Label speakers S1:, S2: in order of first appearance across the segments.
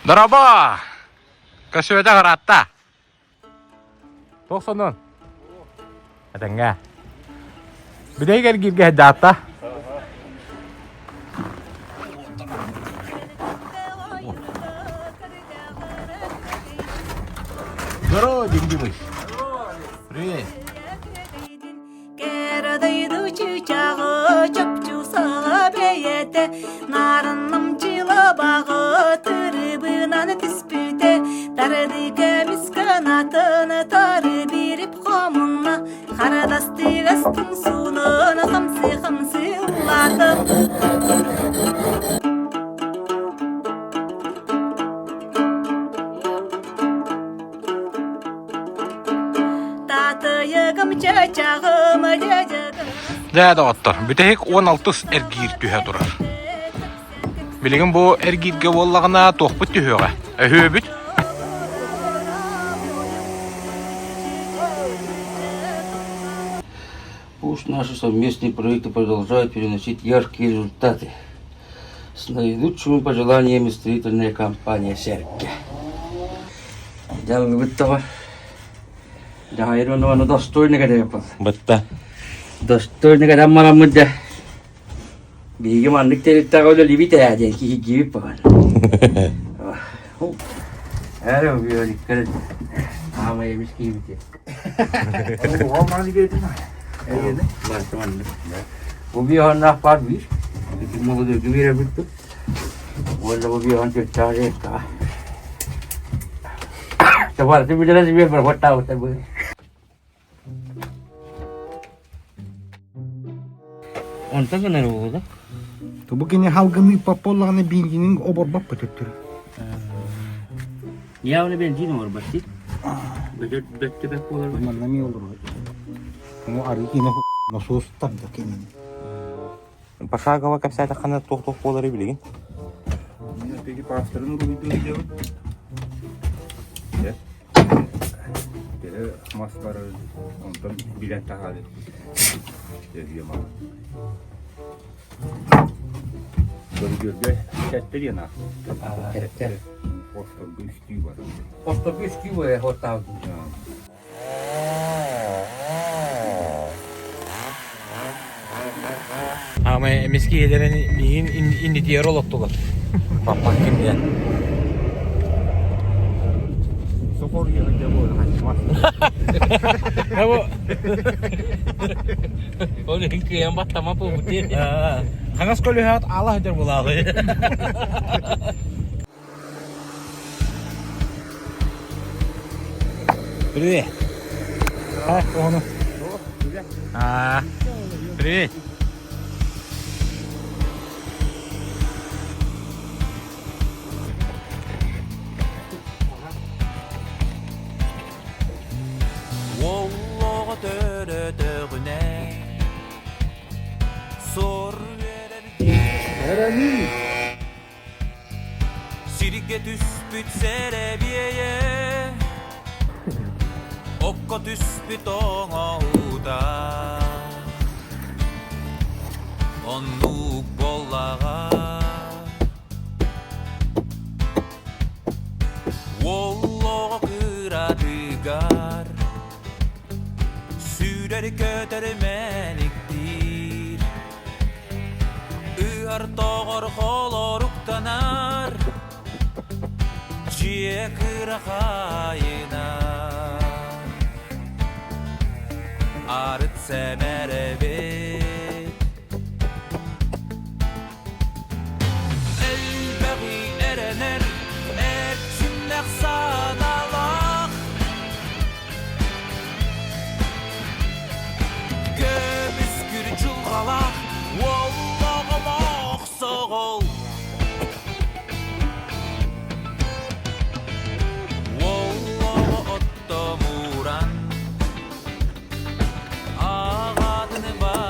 S1: Дорообо! Көсүөтэ ыраатта. Туох сонун? Этэҥҥэ. Бүтэһик эргииргэ сылдьаатта. Здорово, Дим Димыч. Привет.
S2: Кэрэ дойду чыычааҕы чопчу саҕа бэйэтэ Нарынным чылабаҕы тырыбынан түспүтэ Тарды көмүс кынатын тары бирип хомунна Харадастыгас тумсунун хамсы-хамсы ыллаата
S1: Дьэ, доҕоттор, бүтэһик 16 эргиир түһэ турар. Билигин бу эргииргэ буоллаҕына туохпут түһүөҕэ? Өһүөбүт.
S3: Пусть наши совместные проекты продолжают приносить яркие результаты. С наилучшими пожеланиями строительная компания «Сэргэ». Дьаллыбыттаҕа. Дьаһайыр уонна достойно кэтэбиппин.
S1: Бытта.
S3: Достойно кэтэн мараммыт дьэ. Биһиги маннык тэрилтэҕэ үлэлиибит ээ диэн киһиргиибит баҕар. Эрэ үөрүккэр аамай эмис киһибит. Бу биһаннаах баар биир. Молодойга биэрэбит Уонна бу биһан түөттаах дьиэттаҕа. Табарты билэрэ биэр барбаттаабыттар бу. Онтон гынар буолла.
S4: Бу кини халгыныы попполлаҕына бензинин оборбот көтөттөр.
S3: Явно бензин оборбат дии. Бөттө бэк буолар.
S4: Манна ми олорор. Ону арыы кине насос тарда кинини.
S1: Пошагово кэпсээтэххинэ туох-туох буоларый билигин?
S5: Пеги паастарын уруһуйдуу сылдьабыт. Төһө мас барар, онтон билэн таһаарыы. Өһүө мала. Көрүдүөргэ сэттэ диэн аах.
S3: Сэттэ.
S5: Хосторго үстүү бар.
S3: Хосторго үстүү буолар, хостаабыт.
S1: Аамай эмис киһилэрин миигин иннитигэр олоттулар. Папа ким диэн.
S5: Сокор йыгыдьа буолар хачмас.
S3: Ол иһин кыайан баттама буолбут дии.
S1: Хаҥас көлөһөт аала сылдьар булаалы. Привет. А, ону. А, привет.
S6: Уоллоҕо төрөтөҕүнэ сор үөрэр Сиргэ түспүт сэрэбиэйэ, окко түспүт оҥоһуута Оннук буоллаҕа Уоллоҕо кыратыгар Сүүрэр-көтөр мэниктиир Ыар-тоҕор холоруктанар Дьиэ кыра хаайына Арыт сэмэрэбит Элбэҕи эрэнэр эрчимнэх санаалаах Көмүскүр дьылҕалаах уоллаҕым охсоҕол Уоллаҕа оттомуран аҕатын баҕа.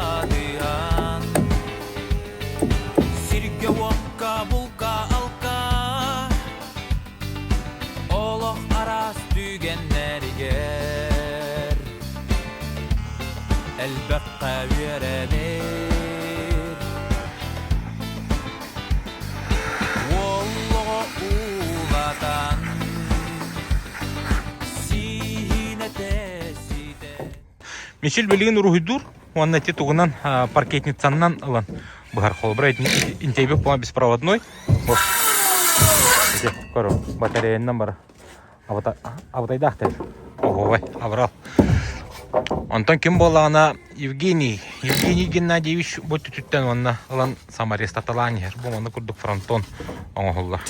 S1: Мичил билигин уруһуйдуур уонна ити тугунан паркетницаннан ылан быһар. Холобура интейбит буолан беспроводной. Вот. Ити көрө батареянан бар. Абытайдаах тэр. Ой, абырал. Онтон ким буоллаҕына Евгений, Евгений Геннадьевич бу түтүттэн уонна ылан самарестаталаан иһэр. Бу манна курдук фронтон оҥоһуллар.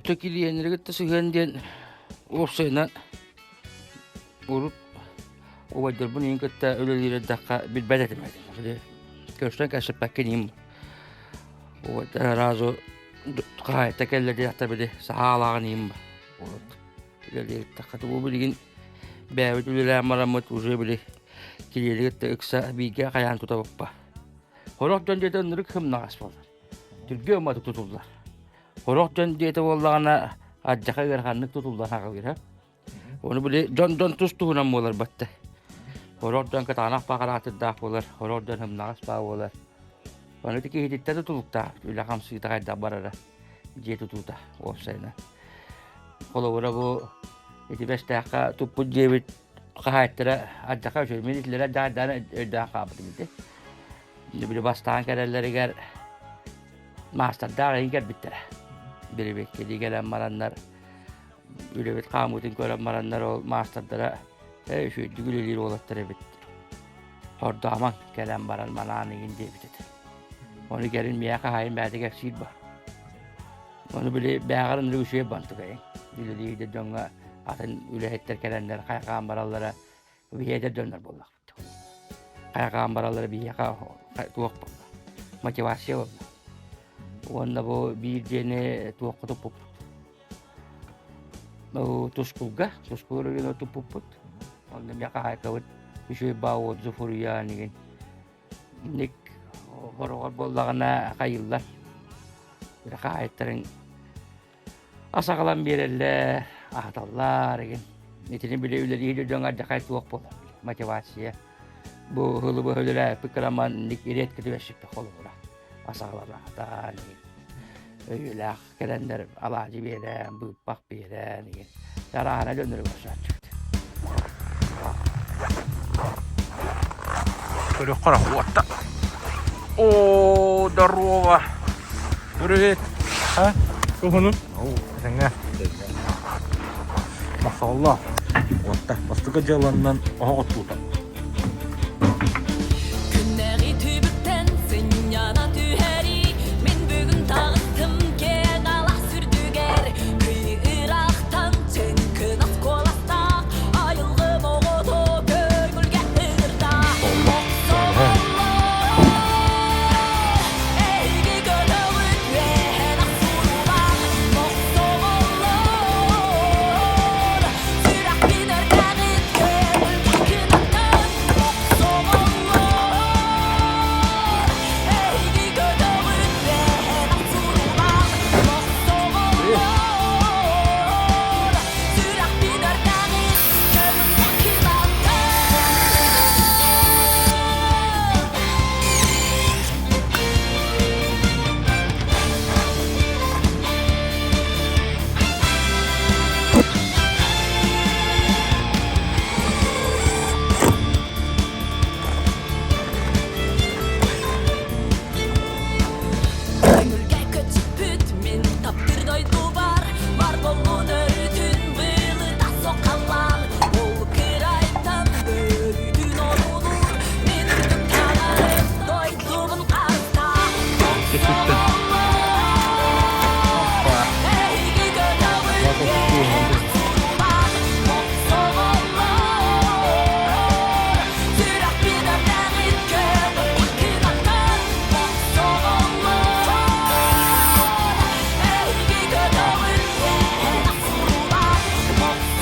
S3: Өтө килийиэннэри кытта сыһыан диэн уопсайынан урут убайдарбын иһин кытта үлэлиир эрдэххэ билбэт этим этим. Көрсөн кэпсэппэккин иһин убайдар сразу хаһаайта кэллэ диэхтэ били саһаалааҕын иһин урут үлэлиир бу билигин бэйэбит үлэлээн бараммыт уже били килиэли кытта ыкса бииргэ хайаан тутабыппа. Сорох дьон дьиэтэ ынырык сымнаҕас буолар. Түргэн уматык тутуллар. Сорох дьон дьиэтэ буоллаҕына алдьархай ыараханнык тутуллан хаалыыра. Ону били дьон-дьон тус-туһунан буолар батта. Сорох дьон кытаанах баҕараатырдаах буолар, сорох дьон сымнаҕас баа буолар. Ону ити киһититтэн тутулуктаах үлэ хамсыыта хайдах барара, дьиэ тутуута уопсайынан. Холобура бу ити Бэстээххэ туппут дьиэбит хаһаайыттара алдьархай үчүгэй. Мин итилэрэ алдьархайдаан өйдөөн хаалбытым ити. Били бастаан кэлэллэригэр маастардаах иһин кэлбиттэрэ. Бирибиэккэлии кэлэн бараннар үлэбит хаамыытын көрөн бараннар ол маастардара ээ үчүгэйдик үлэлиир уолаттар эбит. Хордоомоҥ кэлэн баран манаан игин диэбит этэ. Ону кэлин миэхэ хаһаайын бэйэтэ кэпсиир ба. Ону били бээҕэр ынырык үчүгэй бантыкайын. Үлэлиир дьоҥҥо атын үлэһиттэр кэлэннэр хайҕаан бараллара биһиэдэр дьоннор буоллахпыт. Хайҕаан бараллара биһиэхэ туох буолла? Мотивация буолла. Уонна бу биир дьиэни туохха туппуппут? Тускулга, Тускул району туппуппут. Онно эмиэ хаһаайкабыт үчүгэй баа отзыв суруйаан игин. Инник хороҕор буоллаҕына хайыыллар. Хаһаайыттарын ас аҕалан биэрэллэр, аһаталлар игин. Итини били үлэлиир дьоҥҥо алдьархай туох буолар мотивация. Бу ыһылы быһа үлэлээппит кыраман инник редко түбэспиппит холобура. Ас аҕалан аһатан игин. Өйүлээх кэлэннэр алаадьы биэрэн, быыппах биэрэн игин. Арааһына дьоннору көрсөөччүбүт.
S1: Көрүөххэ уотта. О, здорово! Привет! А? Туһунун? Этэҥҥэ. Махсалла. Уотта. Бастакы дьыаланнан оһох оттуута.
S2: Күннэҕи түбүктэн сынньана түһэрии Мин бүгүн таҕыстым киэҥ алаас үрдүгэр Кый ыраахтан чыҥкынас куоластаах Айылгым оҕото көҥүлгэ ыҥырда Эһиги көтөҕүт үөһэн ахсуулаах Мохсоҕоллор Сүрэхпин өртөҕүт көҥүлгэ кынаттан Мохсоҕоллор Эһиги көтөҕүт үөһэн ахсуулаах Мохсоҕоллор Сүрэхпин өртөҕүт көҥүлгэ кынаттан. Көҥүлгэ көтүппүт мин таптыыр дойдубар бар боллун өрүтүн былыта сохаллаан ол кырайтан өрүтүн оруулуур мин үрдүк таҥарым дойдубун харыстаа Эһиги көтөҕүт үөһэ суруулаах мохсоҕоллор Сүрэхпин өртөҕүт көҥүл кынаттан мохсоҕоллор Эһиги көтөҕүт үөһэ суруулаах мохсоҕоллор.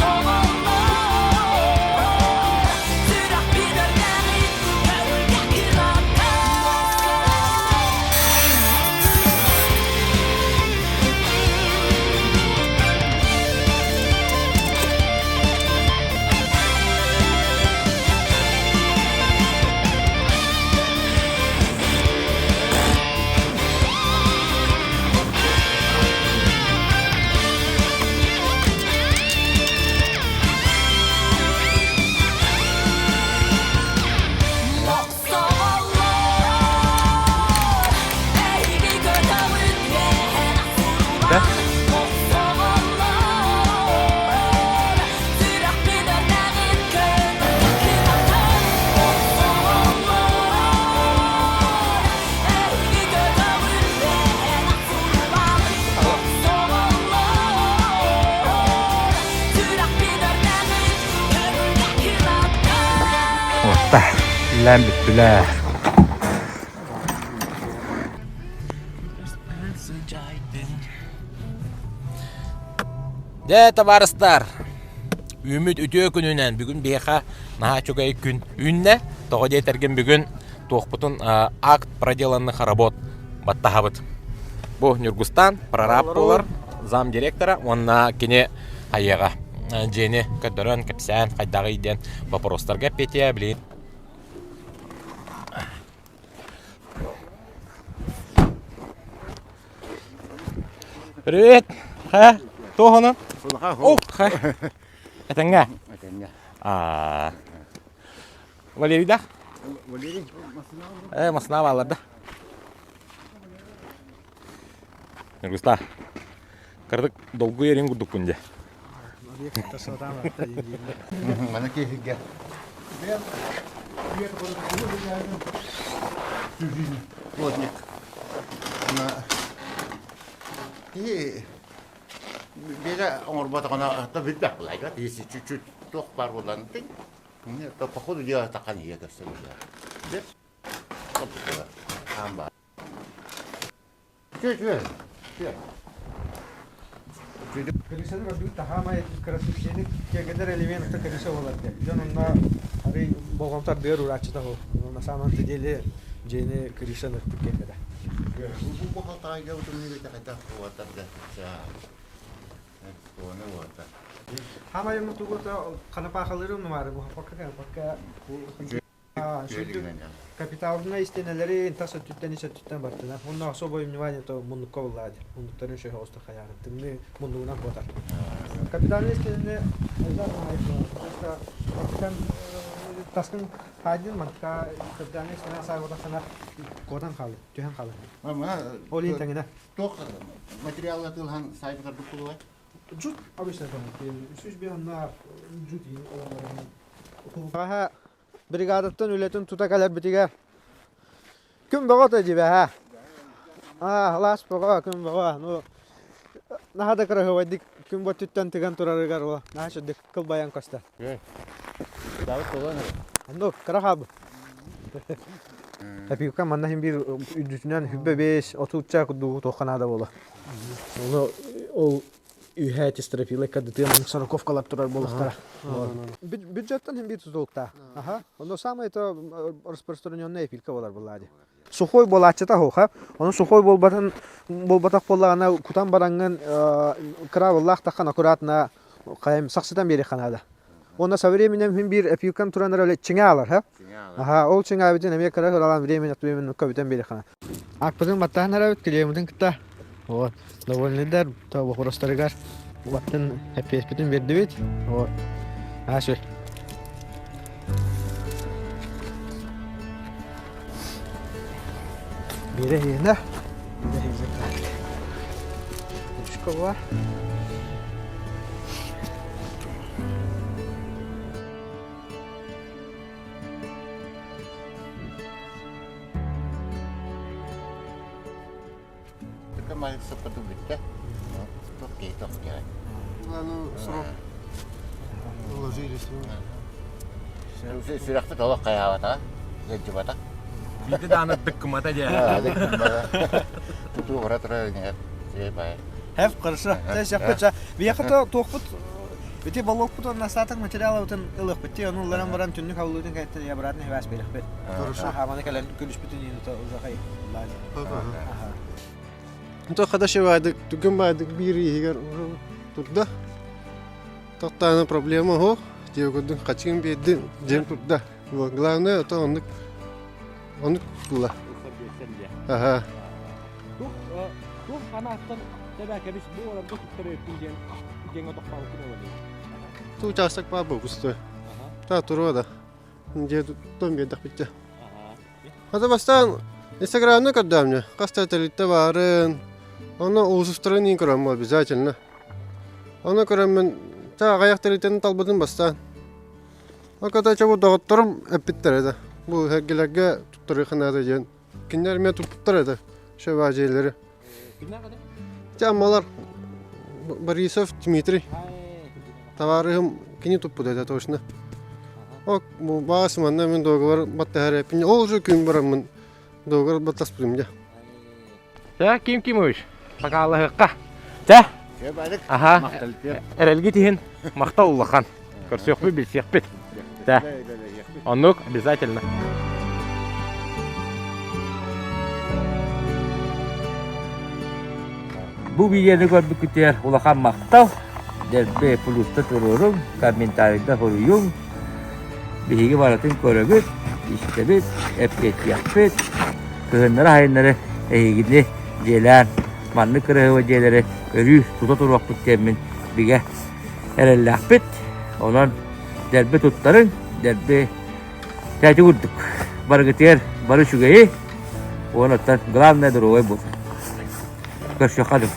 S1: Үлэлээн бүттүлэр. Дьэ, табаарыстар, үүммүт үтүө күнүнэн бүгүн биһиэхэ наһаа үчүгэй күн үүннэ. Тоҕо диэтэргин бүгүн туохпутун акт проделанных работ баттаһабыт. Бу Ньургустан прораб буолар, зам директора уонна кини хайыаҕа дьиэни көрдөрөн, кэпсээн, хайдаҕый диэн вопростарга эппиэтиэ билигин Привет! Ха, туохунан? О, ха. Этэҥҥэ?
S5: Этэҥҥэ.
S1: Аа. Валерий да?
S5: Валерий,
S1: Э, масына баалар да. Ньургуста, кырдык долгуй эрин курдукпун дьэ.
S5: Мана киһигэ. Плотник. Киһи бэйэ оҥорботоҕуна то билбэх булайга. Если чуть-чуть туох баар буолан, то по ходу дела тахан ийэ көрсө билэр. Аан баар.
S7: Крышаны көрдүгүт таһаамай красивчени киэргэтэр элемент крыша буолар диэн. Дьон онно арый болҕомто ардыгар урааччыта ол. На самом деле дьиэни крыша ныктык киэргэтэ.
S5: Бу халтаайга утумнуу хайдах уотарда
S7: Хаамай мутугута ханапаахалырым нумаары бу пока пока Капиталына истиэнэлэри тас өттүттэн ис өттүттэн бардына. Онно особое внимание то муннукка буллаа дии. Муннуктарын шөһө оста хайаарын. Тымныы муннугунан куотар. Капитальный истиэнэни просто таскын хаадин мантка капитальный истиэнэ саайбатаххына куотан хаалыр, түһэн хаалыр. Ол иһин тэҥинэ.
S5: Туох материалы атыылаһан саайбатар буккулугай?
S7: Жут обычно там үс биһаннаах жут олорон бригадаттан үлэтин тута кэлэрбитигэр күн бөҕө да дьибэһэ. Аа, лаас бөҕө, күн бөҕө. Ну, наһаа да кыраһыабайдык күн боттүттэн тыган турарыгар о, наһаа сүрдүк кылбайан көстөр. Оннук, кыра хаалбыт. Эпиюка манна иһин биир үрдүтүнэн хүббэ бес, отучча курдугу туохха наада буола. Ону ол үһэ стропила кадытыан сороковкалар турар буолуохтара. Бюджеттан хим биир тутулуктаах. Аха. Оно самое это распространенная пилька болар буолла Сухой буолааччыта хоха. Ону сухой буолбатын буолбатах буоллаҕына кутан бараҥҥын кыраабыллаах таххан аккуратно хайым сахсытан биэриэххэ наада. Уонна со временем хин биир эпилкан туран эрэ чиҥэ алар, ха? Аха, ол чиҥээбитин эмиэ кыра кыралаан времени от времени көбүтэн биэриэххэ Акпытын баттаан эрэбит, клиеммытын кытта. Вот, довольныйдар, то вопростарыгар баттын эппиэспитин бердибит. Вот. Ашы. Бире хиинэ. Бире хиинэ. Ручка бар.
S5: Бүттэ.
S7: Срок уложились.
S5: Сүрэхпит олох хайаабата, ыалдьыбата.
S1: Биирдэ даҕаны дыккымата дьэ.
S5: Тутуу бара турар иҥэр сиэй баайа.
S7: Хэп хорошо. Тэсэхпит Биэхэ то туохпут ити балокпут уонна остаток материалабытын ылыахпыт ти ону ылларан баран түннүк халлыытын кэнниттэн я обратно хибаас биэрэхпит.
S5: Хорошо.
S7: Хаманы кэлэн күлүспүтүн иин уже хай.
S8: То хадашевайдык түгэн баайдык биир иһигэр турда. Тохтаана проблема суох. Диэгудун хачыгын биэрдин дьиэм турда. Главное это оннук оннук була. Аха.
S1: Туох анааттан тэбээкэбис бу олорго туттар өттүн диэн диэҥҥэ тохтообуккун олордум.
S8: Ту учаастак баар буолбусту. Та туруо да. Дьиэ туттан биэрдэхпитчэ. Хата бастаан Инстаграмна көрдөмнө. Хас да тэрилтэ баарын. Онно уусустарын иин көрөммүн обязательно. Ону көрөммүн та аҕыйах тэрилтэни талбытым бастаан. Ол чобу доҕотторум эппиттэр этэ. Бу эргэлэргэ туттарыахха наада диэн. Кинилэр эмиэ туппуттар этэ. Шөбө дьиэлэри. Дьэ аммалар Борисов Дмитрий табаарыһым кини туппут этэ точно. Ок, бу баас манна мин договор баттаһар эппин. Ол уже күн бараммын договор баттаспытым дьэ.
S1: Чэ, Ким Кимович, покалаһыкка. Чэ. Аха. Эрэлгит иһин махтал улахан. Көрсүөхпүт, билсиэхпит. Чэ. Оннук обязательно.
S3: Бу видеоны көрбүккүтүгэр улахан махтал. Дэлби плюста туруоруҥ, комментарийда суруйуҥ. Биһиги барытын көрөбүт, истэбит, эппиэттиэхпит. Кыһыннары-сайыннары эһигини дьиэлээн, маннык кыраһыабай дьиэлэри өрүү тута туруохпут диэммин бигэ эрэллээхпит. Онон дэлби туттарыҥ, дэлби тээти курдук. Барыгытыгар бары үчүгэйи, уонна оттон главное доруобай буолун. Көрсүөххэ дылы.